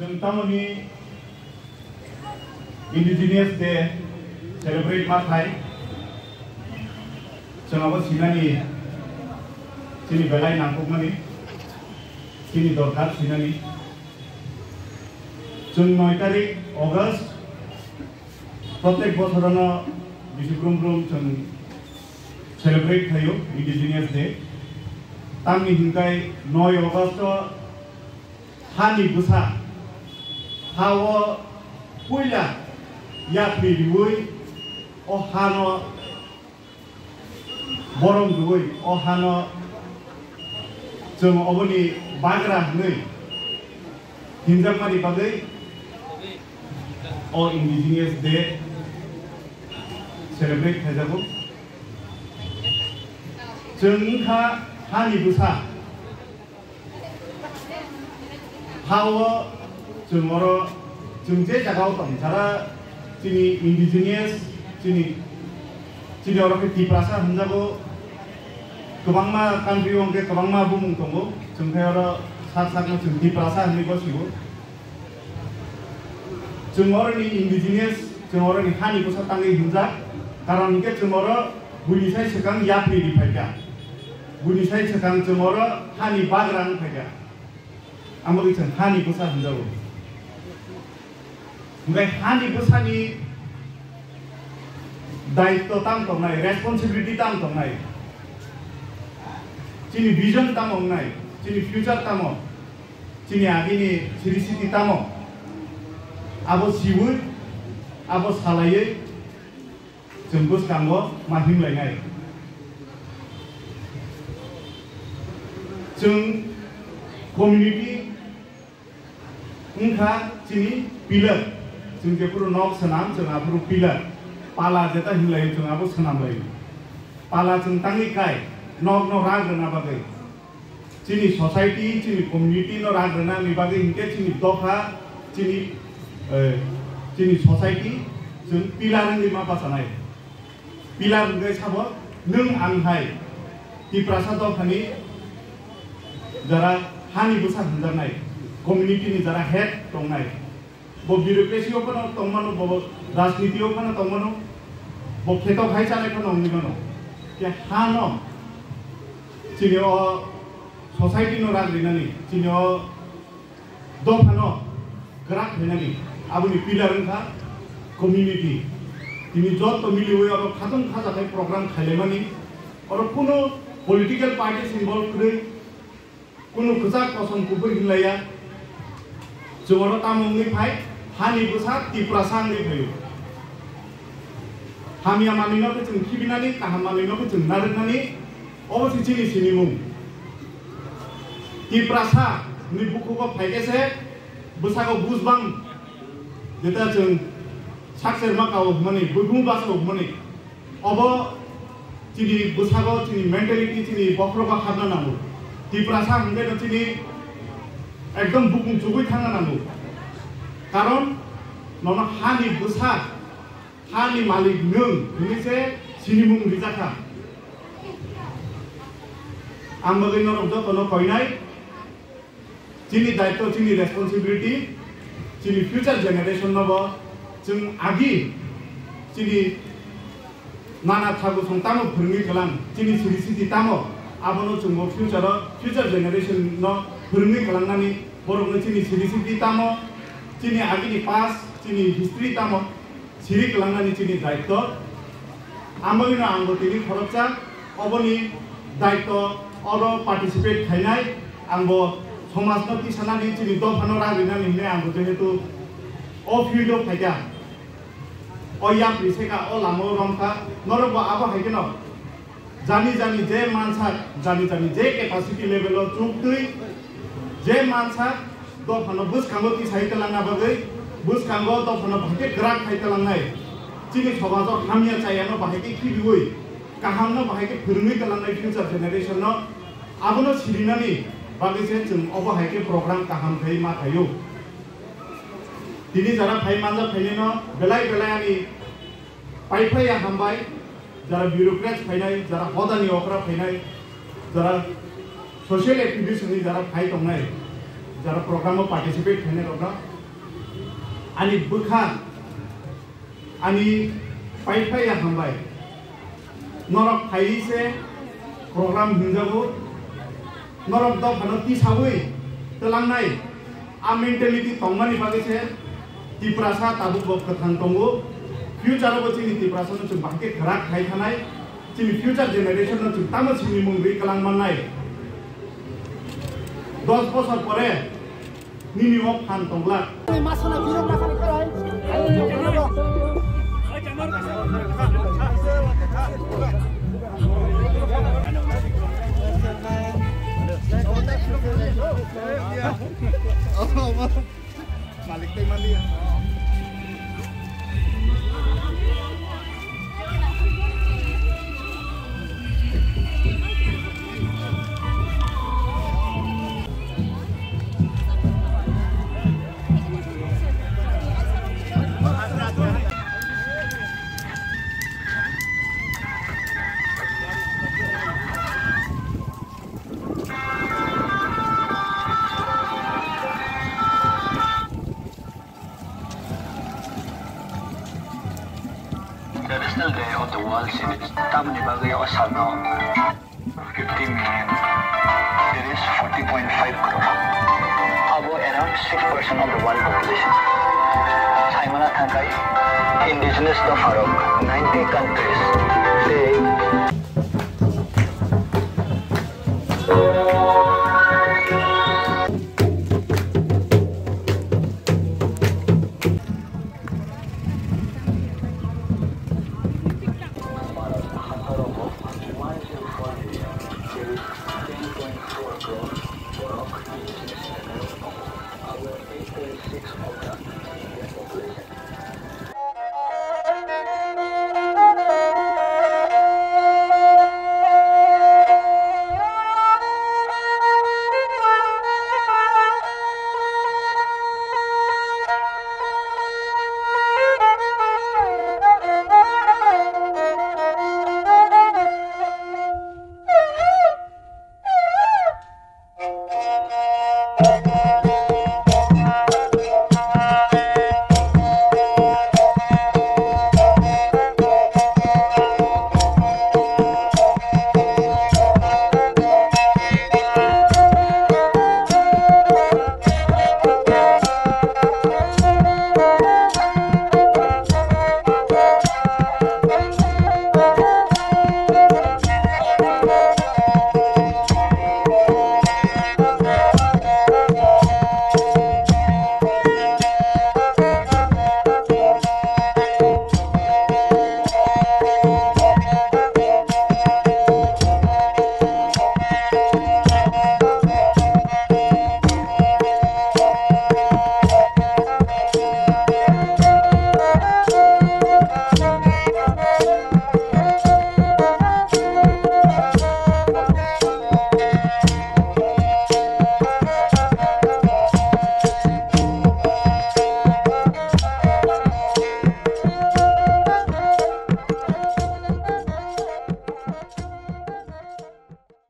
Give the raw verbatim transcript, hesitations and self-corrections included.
Chwng tamoni Indigenous Day celebrate ma khai, chwng abo sinani chini belai nangkukmani, chini dorkar sinani. Chwng noi tarik August, protek bosorono bisi brum brum chwng celebrate khaio Indigenous Day. Tamni hinkai noi August o hani bwsa, ha o puila yapri riwi o hano borom rwui o hano chwng oboni bagra hwnwi hinjakmani bagwi o Indigenous Day celebrate khaijago. Chwng wngkha hani bwsa. Ha o chwng oro, chwng je jaga o tong, jara chini indigenous, chini, chini oro khe Tiprasa hwnjago, kwbangma country o hwnkhe kwbangma bumung tongo, chwng khe oro sak sakno chwng Tiprasa hwnwi bo sio. Chwng oroni indigenous, chwng oroni hani bwsa tangwi hwnjak, karon hwnkhe chwng oro buini sai swkang yapri ri phaikha, buini sai swkang chwng oro hani bagra wng phaikha. Amo khe chwng hani bwsa hwnjago. Hwnkhe hani bwsani daitto tamo tongnai, responsibility tamo tongnai, chini vision tamo wngnai, chini future tamo, chini agini siri siti tamo, abo siwi, abo salaiwi chwng bwskango ma himlainai. Chwng community wngkha chini pillar. Chwng jephuru nok swnam, chwng aphuru pillar. Pala jeta himlaio, chwng abo swnamlaio. Pala chwng tangwi kai, nokno rak rwna bagwi. Chini society, chini community no rak rwnani bagwi hinkhe chini dopha, chini, eh, chini society chwng pillar wngwi ma bachanai. Pillar wngwi sabo nwng ang hai Tiprasa dophani jara hani bwsa hwnjaknai, community ni jara head tongnai. Bo bureaucracy o phano tongmano, bo rajniti o phano tongmano, bo kheto khai chanai phano wngwi mano. Khe hano chini o society no rak rinani, chini o dophano kwrak khainani, aboni pillar wngkha community. Tini joto miliwi oro khatung khajakhai program khailaimani, oro kunu political parties involve kwrwi, kunu kwchak kosom kubui hinlaiya. Chwng oro tamo wngwi phai, hani bwsa Tiprasa wngwi phaio. Hamya manwino khe chwng khibinani, kaham manwino khe chwng narwknani, obo se chini sinimung. Tiprasa ni bukhugo phaikhe se bwsago bujbang, jeta chwng sakcherma kao hwnmani, buibumu basa hwnmani. Obo chini bwsago, chini mentality, chini bokhorogo habna nango. Tiprasa hwnkhe no chini ekdom bukung chugui thangna nango. Karon nono hani bwsa, hani malik nwng hwnwi se sinimung rijakha. Ang bagwi norok jotono koinai. Chini daitto, chini responsibility, chini future generation no bo chwng agi chini nana thagu song tamo phwrwngwi kwlang, chini siri siti tamo, abono chwng bo future o, future generation no phwrwngwi kwlangnani, borokno chini siri siti tamo, chini agini past, chini history tamo, siri kwlangnani chini daitto. Ang bagwino ang bo tini khoroksa oboni daitto oro participate khainai, ang bo somajno tisanani chini dophano ragrinani hinwi ang bo jehetu o field o phaikha, o yapri seka o lama o romkha, norok bo abo hai kheno jani jani je mansa, jani jani je capacity level o chuktwi je mansa dophano bwskango tisai twlangna bagwi, bwskango dophano bahai khe kwrak khai twlangnai, chini somajo hamya chayano bahai khe khibiwi, kahamno bahai khe phwrwngwi twlangnai future generation no, abono sirinani bagwi se chwng obo hai khe program kaham khai ma khaio. Tini jara phai manjak phainino belai belai ani Pai phai ya hambai, jara bureaucrats phainai, jara hodani okra phainai, jara social activists ni jara phai tongnai, jara program o participate khainai rokno Ani bwkha, ani paiphai ya hambai. Norok phaiwi se program hwnjago. Norok dophano tisawi twlangnai. A mentality tongmani bagwi se Tiprasa tabuk bo kwthang tongo. Future o bo chini Tiprasa no chwng bahai khe kwrak khai thanai. Chini future generation no chwng tamo chini mung rwi kwlang mannai. Dos bosor pore nini o phan tongla. Malik tei mali. Traditional Day of the World Cities tamoni bagwi o salno fifty million, that is forty point five crore. Abo around six percent of the world population. Saimana thangkai indigenous dopharok ninety countries tei